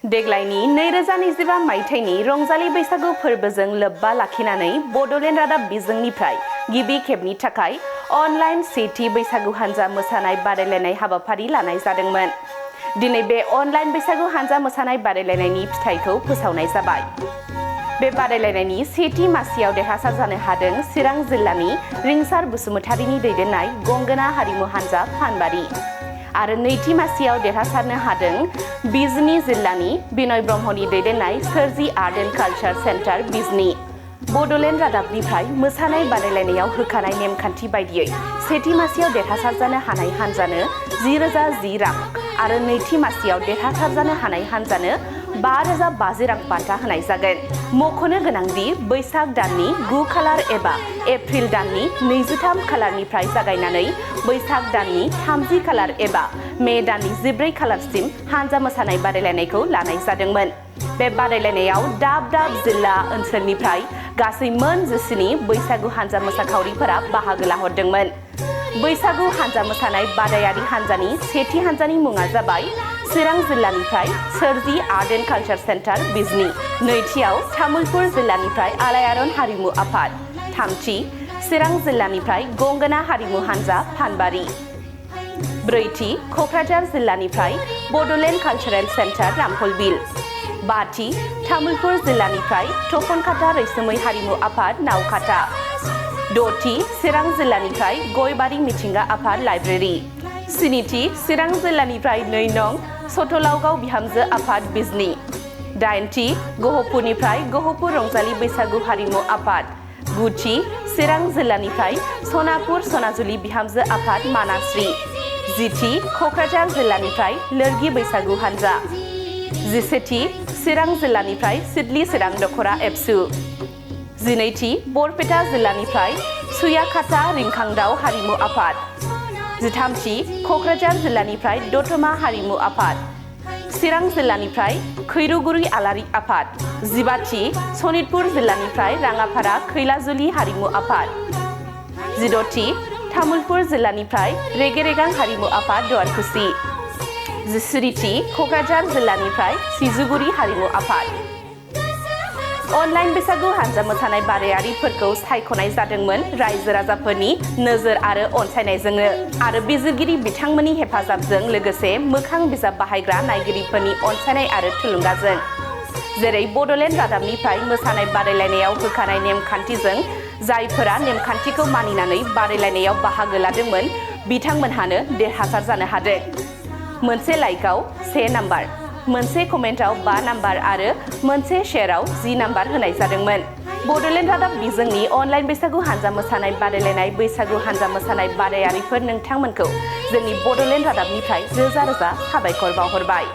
देग्लायनि 2025 मायथाइनि रंजालि बैसागु फोरबोजों लोब्बा लाखिनानै बड'लेण्ड रादाब बिजोंनिफ्राय गिबि खेबनि थाखाय अनलाइन सेथि बैसागु हानजा मोसानाय बादायलायनाय हाबाफारि लानाय जादोंमोन। दिनै बे अनलाइन बैसागु हानजा मोसानाय बादायलायनायनि फिथाइखौ फोसावनाय जाबाय। बे बादायलायनायनि सेथि मासियाव देरहासार जानो हादों चिरां जिल्लानि रिंसार बसुमतारीनि दैदेननाय गंगोना हारिमु हानजा फानबारि आरो नैथि मासियाव देरहासारनो हादों बिजनी जिल्लानि बिनय ब्रह्मनि दैदेननाय सोरजि art and culture centre Bijni. Bodoland रादाबनिफ्राय मोसानाय बादायलायनायाव होखानाय नेमखान्थि बायदियै सेथि मासियाव देरहासार जानो हानाय हानजानो 10,010 रां आरो नैथि मासियाव देरहासार जानो हानाय हानजानो 5,050 रां बान्था होनाय जागोन। मख'नो गोनांदि बैसाग दाननि 9 खालार एबा एप्रिल दाननि 23 खालारनिफ्राय जागायनानै बैसाग दाननि 30 खालार एबा मे दाननि 14 खालारसिम हानजा मोसानाय बादायलायनायखौ लानाय जादोंमोन। बे बादायलायनायाव दाब दाब जिल्ला ओनसोलनिफ्राय गासै मोन 19 बैसागु हानजा मोसाखावरिफोरा बाहागो लाहरदोंमोन। बैसागु हानजा मोसानाय बादायारि हानजानि सेथि हानजानि मुङा जाबाय चिरां जिल्लानिफ्राय सोरजि art and culture centre Bijni, नैथियाव तामुलपुर जिल्लानिफ्राय आलायारन हारिमु आफाद, थामथि चिरां जिल्लानिफ्राय गंगोना हारिमु हानजा फानबारि, ब्रैथि क'क्राझार जिल्लानिफ्राय बड'लेण्ड कालचारेल सेन्टार रामफलबिल, बाथि तामुलपुर जिल्लानिफ्राय थपनकाटा रैसुमै हारिमु आफाद नावकाटा, द'थि चिरां जिल्लानिफ्राय गयबारि मिथिंगा आफाद लाइब्रेरि, स्निथि चिरां जिल्लानिफ्राय 2 नं सतलावगाव बिहामजो आफाद बिजनी, दाइनथि गहपुरनिफ्राय गहपुर रंजालि बैसागु हारिमु आफाद, गुथि चिरां जिल्लानिफ्राय सनापुर सनाजुलि बिहामजो आफाद मानास्रि, जिथि क'क्राझार जिल्लानिफ्राय लोरगि बैसागु हानजा, जिसेथि चिरां जिल्लानिफ्राय सिडली चिरां दख'रा एबसु, जिनैथि बरपेटा जिल्लानिफ्राय सुयाकाटा रिंखांदाव हारिमु आफाद, जिथामथि क'क्राझार जिल्लानिफ्राय दतमा हारिमु आफाद, चिरां जिल्लानिफ्राय खैरुगुरि आलारि आफाद, जिबाथि सनितपुर जिल्लानिफ्राय राङापारा खैलाजुलि हारिमु आफाद, जिद'थि तामुलपुर जिल्लानिफ्राय रेगे-रेगां हारिमु आफाद दुवारकुसि, जिस्निथि क'क्राझार जिल्लानिफ्राय सिजुगुरि हारिमु आफाद। अनलाइन बैसागु हानजा मोसानाय बादायारिफोरखौ सायख'नाय जादोंमोन रायजो राजाफोरनि नोजोर आरो अनसायनायजोंनो आरो बिजिरगिरि बिथांमोननि हेफाजाबजों लोगोसे मोखां बिजाब बाहायग्रा नायगिरिफोरनि अनसायनाय आरो थुलुंगाजों। जेरै बड'लेण्ड रादाबनिफ्राय मोसानाय बादायलायनायाव होखानाय नेमखान्थिजों जायफोरा नेमखान्थिखौ मानिनानै बादायलायनायाव बाहागो लादोंमोन बिथांमोनहानो देरहासार जानो हादों। मोनसे लाइकआव 1 नाम्बार, मोनसे कमेन्टआव 5 नाम्बार आरो मोनसे शेयाराव 10 नाम्बार होनाय जादोंमोन। बड'लेण्ड रादाब बिजोंनि अनलाइन बैसागु हानजा मोसानाय बादायलायनाय बैसागु हानजा मोसानाय बादायारिफोर नोंथांमोनखौ जोंनि बड'लेण्ड रादाबनिफ्राय रोजा रोजा साबायखर बावहरबाय।